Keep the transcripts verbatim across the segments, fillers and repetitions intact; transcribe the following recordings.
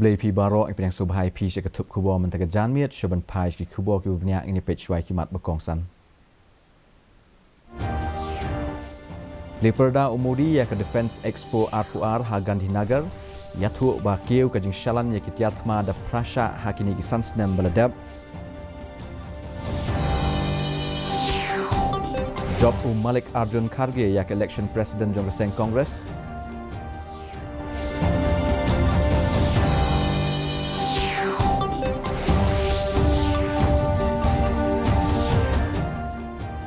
Khublei phi baroh, ngi pdiang sngewbha ïa phi sha ka thup khubor mynta ka janmiet. Sha ban phai sha ki khubor kiba bniah, ngin ïa peit shuwa ki mat ba kongsan. Plie pyrda u Modi ïa ka Defence Expo arphew ar ha Gandhinagar, ïathuh ba kiew ka jingshalan ïa ki tiar thma da phrashah ha kine ki san snem ba la dep. Jop u Mallikarjun Kharge ïa ka election president jong ka seng Congress.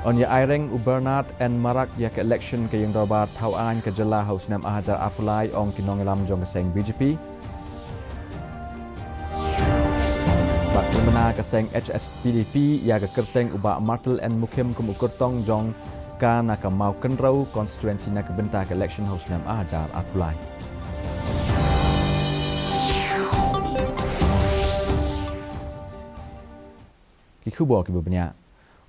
Yn ïa aireng u Bernard N Marak ïa ka election ka ïing dorbar thaw aiñ ka jylla ha u snem ar hajar arphew lai, ong ki nongïalam jong ka seng B J P. Bad pynbna ka seng H S P D P ïa ka kyrteng u Bah Martel N Mukhim kum u kyrtong jong ka na ka Mawkynrew constituency na ka bynta ka election ha u snem ar hajar arphew lai. Ki khubor kiba bniah.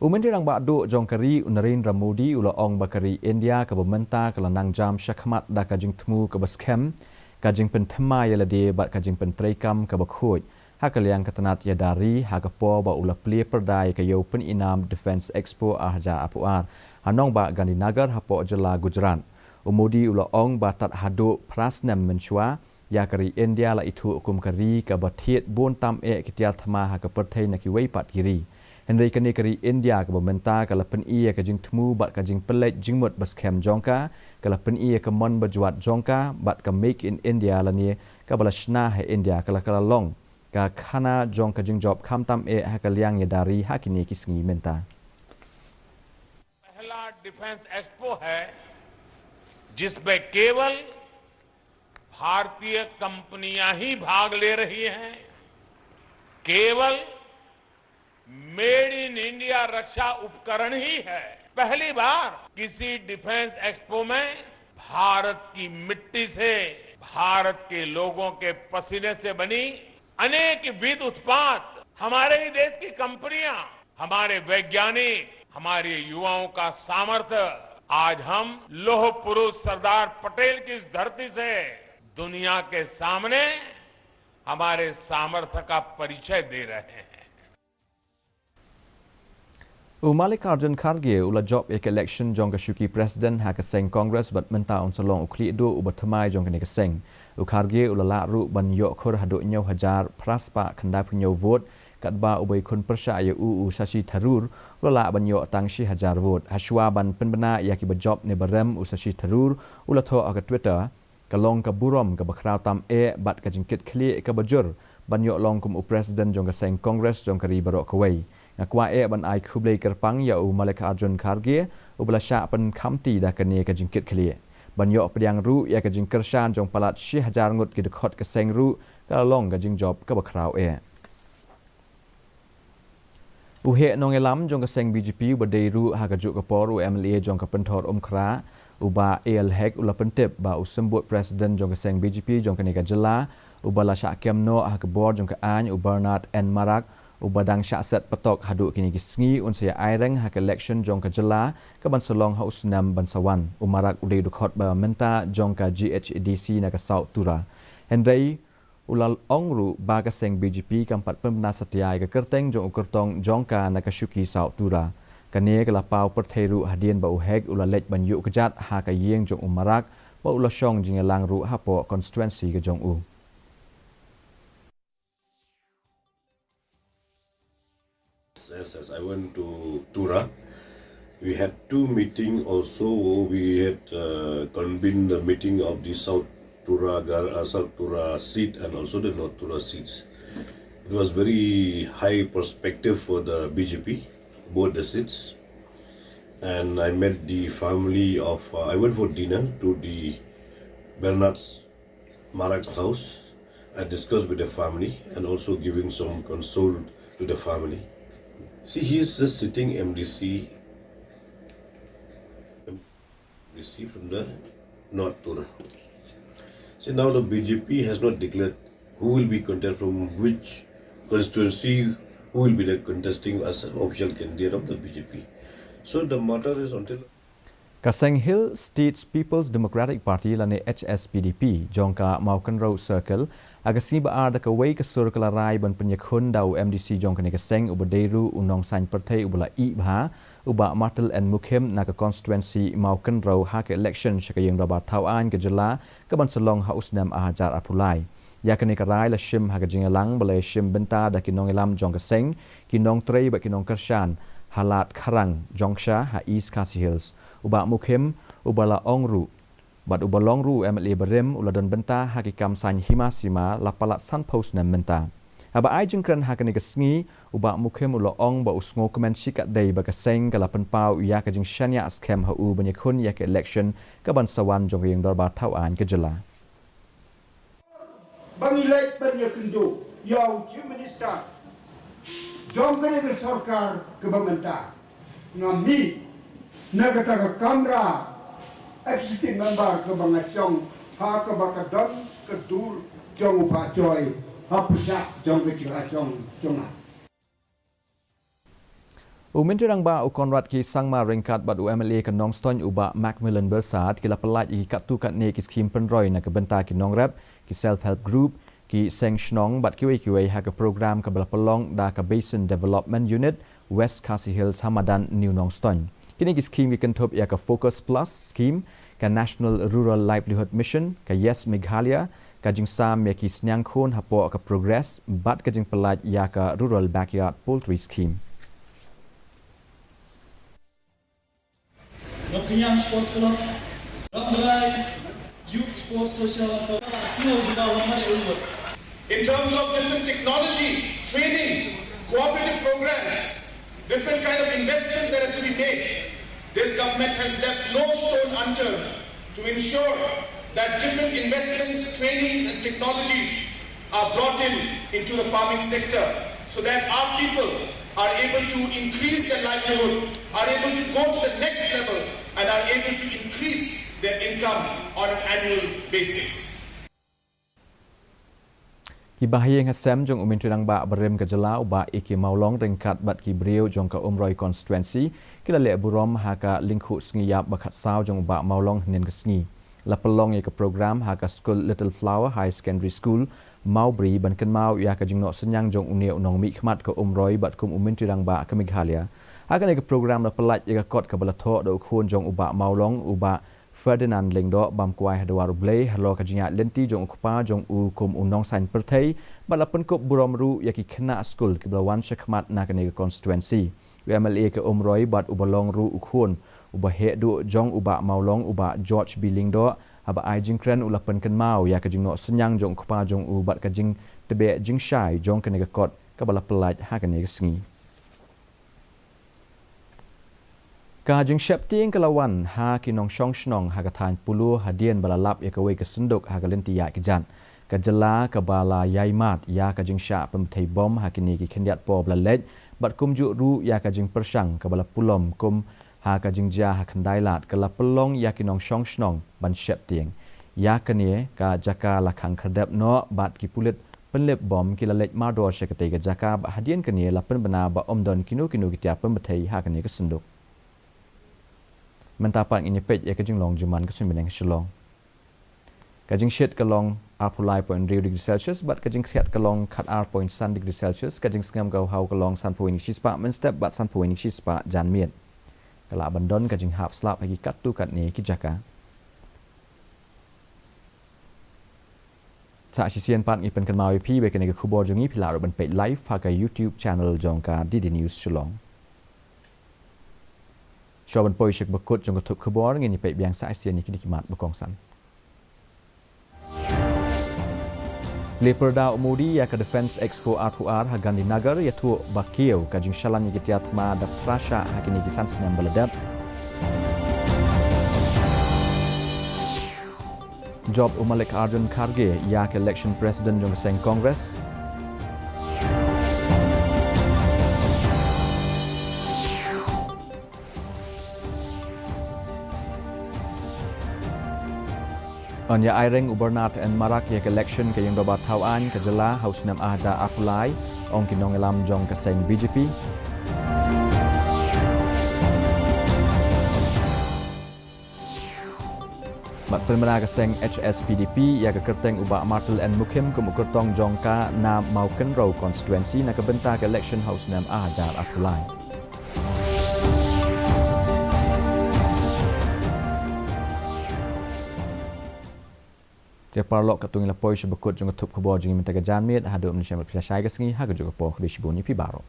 U Myntri Rangbah Duh jong ka ri u Narendra Modi u la ong ba ka ri India kaba mynta ka la nang jam shakhmat da ka jingthmu kaba skhem, ka jingpynthymmai ïa lade bad ka jingpyntreikam kaba khuid ha ka liang ka tnat ïada ri, ha ka por ba u la plie pyrda ïa ka ïew pyni nam Defence Expo ar hajar arphew ar ha nongbah Gandhinagar hapoh jylla Gujarat. U Modi u la ong ba tad haduh phra snem mynshuwa, ïa ka ri India la ithuh kum ka ri kaba thied bun tam eh ki tiar thma ha ka pyrthei na kiwei pat ki ri. Hynrei kane ka ri India kaba mynta ka la pyni ïa ka jingthmu bad ka jingpyllait jingmut ba skhem jong ka, ka la pyni ïa ka mon ba jwat jong ka, bad ka Make in India lane kaba la shna ha India ka la, ka la long ka khana jong ka jingjop khamtam eh ha ka liang ïada ri ha kine ki sngi mynta. पहला डिफेंस एक्सपो है जिसमें केवल भारतीय कंपनियां ही भाग ले रही हैं। केवल मेड इन इंडिया रक्षा उपकरण ही है। पहली बार किसी डिफेंस एक्सपो में भारत की मिट्टी से, भारत के लोगों के पसीने से बनी अनेकविध उत्पाद, हमारे ही देश की कंपनियां, हमारे वैज्ञानिक, हमारे युवाओं का सामर्थ्य, आज हम लौह पुरुष सरदार पटेल की इस धरती से दुनिया के सामने हमारे सामर्थ्य का परिचय दे रहे हैं। U Mallikarjun Kharge u la jop ïa ka election jong ka shuki president ha ka seng Congress bad mynta un sa long u khlieh duh uba thymmai jong kane ka seng. U Kharge u la lah ruh ban ïoh khur haduh hynñiew hajar phra spah khyndai phew hynñiew vote, katba uba ïakhun pyrshah ïa u u Shashi Tharoor u la lah ban ïoh tang shi hajar vote. Hashwa ban pynbna ïa kiba jop ne ba rem, u Shashi Tharoor u la thoh ha ka Twitter, ka long ka burom kaba khraw tam eh bad ka jingkit khlieh kaba jur ban ïoh long kum u president jong ka seng Congress jong ka ri baroh kawei. Nga kwah eh ban ai khublei kyrpang ïa u Mallikarjun Kharge uba la shah pynkhamti da kane ka jingkit khlieh. Ban ïoh pdiang ruh ïa ka jingkyrshan jong palat shi hajar ngut ki dkhot ka seng ruh ka la long ka jingjop kaba khraw eh. U heh nongïalam jong ka seng B J P uba dei ruh ha kajuh ka por u M L A jong ka Pynthor Umkhra, u Bah A L Hek u la pyntip ba u symbud president jong ka seng B J P jong kane ka jylla uba la shah kem noh ha ka bor jong ka aiñ, u Bernard N Marak, uba dang shah set patok haduh kine ki sngi, un sa ïa aireng ha ka election jong ka jylla kaban sa long ha u snem ban sa wan. U Marak u dei u dkhot ba mynta jong ka G H A D C na ka South Tura. Hynrei u la ong ruh ba ka seng B J P kam pat pynbna satia ïa ka kyrteng jong u kyrtong jong ka na ka shuki South Tura. Kane ka la paw pyrthei ruh hadien ba u Hek u la leit ban ïuh kjat ha ka ïing jong u Marak, ba u la shong jingïalang ruh hapoh constituency ka jong u. Yes, yes, I went to Tura. We had two meeting also. We had uh, convened the meeting of the South Tura, Gar- uh, South Tura seat and also the North Tura seats. It was very high perspective for the B J P, both the seats. And I met the family of. Uh, I went for dinner to the Bernard's Marak's house. I discussed with the family and also giving some console to the family. See, he is just sitting M D C, M D C from the North Tura. See, now the B J P has not declared who will be contest from which constituency, who will be the contesting as an official candidate of the B J P. So the matter is until Ka seng Hill States People's Democratic Party lane H S P D P jong ka Mawkynrew Circle ha ka sngi ba ar da kawei ka sur ka la rai ban pynïakhun da u M D C jong kane ka seng uba dei ruh u nongsaiñ pyrthei uba la ih bha, u Bah Martel N Mukhim na ka constituency Mawkynrew ha ka election sha ka Ïing Dorbar Thaw Aiñ ka jylla kaban sa long ha u snem ar hajar arphew lai. Ïa kane ka rai la shim ha ka jingïalang ba la shim bynta da ki nongïalam jong ka seng, ki nongtrei bad ki nongkyrshan ha Lad Kharang Jongksha ha East Khasi Hills. U Bah Mukhim uba la ong ruh bad uba long ruh u M L A barim u la don bynta ha ki kam saiñ hima sima la palat sanphew snem mynta. Haba ai jingkren ha kane ka sngi, u Bah Mukhim u la ong ba u sngewkmen shikatdei ba ka seng ka la pynpaw ïa ka jingshaniah skhem ha u ban ïakhun ïa ka election kaban sa wan jong ka Ïing Dorbar Thaw Aiñ ka jylla. Ba ngi leit ban ïakynduh ïa u Chief Minister jong kane ka sorkar kaba mynta. Nga mih na kata ka kamra executive member kaba nga shong ha kaba ka don ka dur jong u Bah Joy ha pyrshah jong ka jingïashong jong nga. U Myntri Rangbah u Conrad K Sangma ryngkat bad u M L A ka Nongstoiñ u Bah Macmillan Byrsat ki la pyllait ïa ki katto katne ki skhim pynroi na ka bynta ki nongrep, ki self help group, ki seng shnong bad kiwei kiwei ha ka program kaba la pynlong da ka Basin Development Unit West Khasi Hills ha madan New Nongstoiñ. Kine ki skhim ki kynthup ïa ka Focus Plus Scheme, ka National Rural Livelihood Mission, ka Yes Meghalaya, ka jingsam ïa ki sniang khun hapoh ka Progress bad ka jingpyllait ïa ka Rural Backyard Poultry Scheme. Nongkyniang Sports Club, Rambrai Youth Sports Social Club, Snow Zuba Wamane Ulwat. In terms of different technology, training, cooperative programs, different kind of investments that are to be made, this government has left no stone unturned to ensure that different investments, trainings and technologies are brought in into the farming sector so that our people are able to increase their livelihood, are able to go to the next level and are able to increase their income on an annual basis. Ki bahaïing hasem jong u Myntri Rangbah barim ka jylla u Bah A K Mawlong ryngkat bad ki briew jong ka Umroi constituency ki la leh burom ha ka lyngkhuh sngi ïap ba khatsaw jong u Bah Mawlong hynnin ka sngi. La pynlong ïa ka program ha ka skul Little Flower Higher Secondary School, Mawbri ban kynmaw ïa ka jingnoh synñiang jong une u nongmihkhmat ka Umroi bad kum u Myntri Rangbah ka Meghalaya. Ha kane ka program la pyllait ïa ka kot kaba la thoh da u khun jong u Bah Mawlong u Bah Ferdinand Lyngdoh bam kwai ha dwar U Blei halor ka jingïaid lynti jong u kpa jong u kum u nongsaiñ pyrthei bad la pynkup burom ruh ïa ki khynnah skul kiba la wan shakhmat na kane ka constituency. U M L A ka Umroi bad uba long ruh u khun uba heh duh jong u Bah Mawlong u Bah George B Lyngdoh haba ai jingkren u la pynkynmaw ïa ka jingnoh synñiang jong u kpa jong u bad ka jingtbeh jingshai jong kane ka kot kaba la pyllait ha kane ka sngi. Ka jingsheptieng ka la wan ha ki nongshong shnong ha ka thaiñ Polo hadien ba la lap ïa kawei ka synduk ha ka lynti ïaid kjat. Ka jylla kaba la ïai mad ïa ka jingshah pynbthei bom ha kine ki khyndiat por ba la leit bad kumjuh ruh ïa ka jingpyrshang kaba la pulom kum ha ka jingjia ha Khyndailad ka la pynlong ïa ki nongshong shnong ban sheptieng. Ïa kane ka jaka la khang khyrdep noh bad ki pulit pynlip bom ki la leit mardor sha katei ka jaka bad hadien kane la pynbna ba ym don kino kino ki tiar pynbthei ha kane ka synduk. Mynta pat ngin ïa peit ïa ka jinglong jingman ka suiñ bneng ha Shillong. Ka jingshit ka long arphew lai point hynriew degree Celsius bad ka jingkhriat ka long khatar point san degree Celsius, ka jingsngem ka haw ka long sanphew wei degree shispah mynstep bad sanphew wei degree shispah janmiet. Ka lah ban don ka jinghap slap ha ki katto katne ki jaka. Sa shisien pat ngi pynkynmaw ïa phi ba kane ka khubor jong ngi phi lah ruh ban peit live ha ka YouTube channel jong ka D D News Shillong. Shuwa ban poi sha kaba kut jong ka thup khubor ngin ïa peit biang sa shisien ïa kine ki mat ba kongsan. Leh pyrda u Modi ïa ka Defence Expo arphew ar ha Gandhinagar, ïathuh ba kiew ka jingshalan ïa ki tiar thma da phra shah ha kine ki san snem ba la dep. Jop u Mallikarjun Kharge ïa ka election president jong ka seng Congress. Yn ïa aireng u Bernard N Marak ïa ka election ka Ïing Dorbar Thaw Aiñ ka jylla ha u snem ar hajar arphew lai, ong ki nongïalam jong ka seng B J P. Pynbna ka seng H S P D P ïa ka kyrteng u Bah Martel N Mukhim kum u kyrtong jong ka na Mawkynrew constituency na ka bynta ka election ha u snem ar hajar arphew lai. Te paralok, katto ngi la poi sha ba kut jong ka thup khubor jong ngi mynta ka janmiet. Haduh mynta shem phi la shai ka sngi ha ka juh ka por, khublei shibun ïa phi baroh.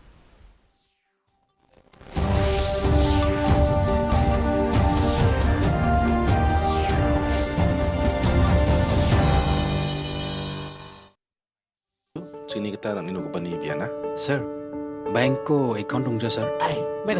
Chini kata nang inu ka bani biana. Sir, bank ko account dung jo, sir. Ai, bai da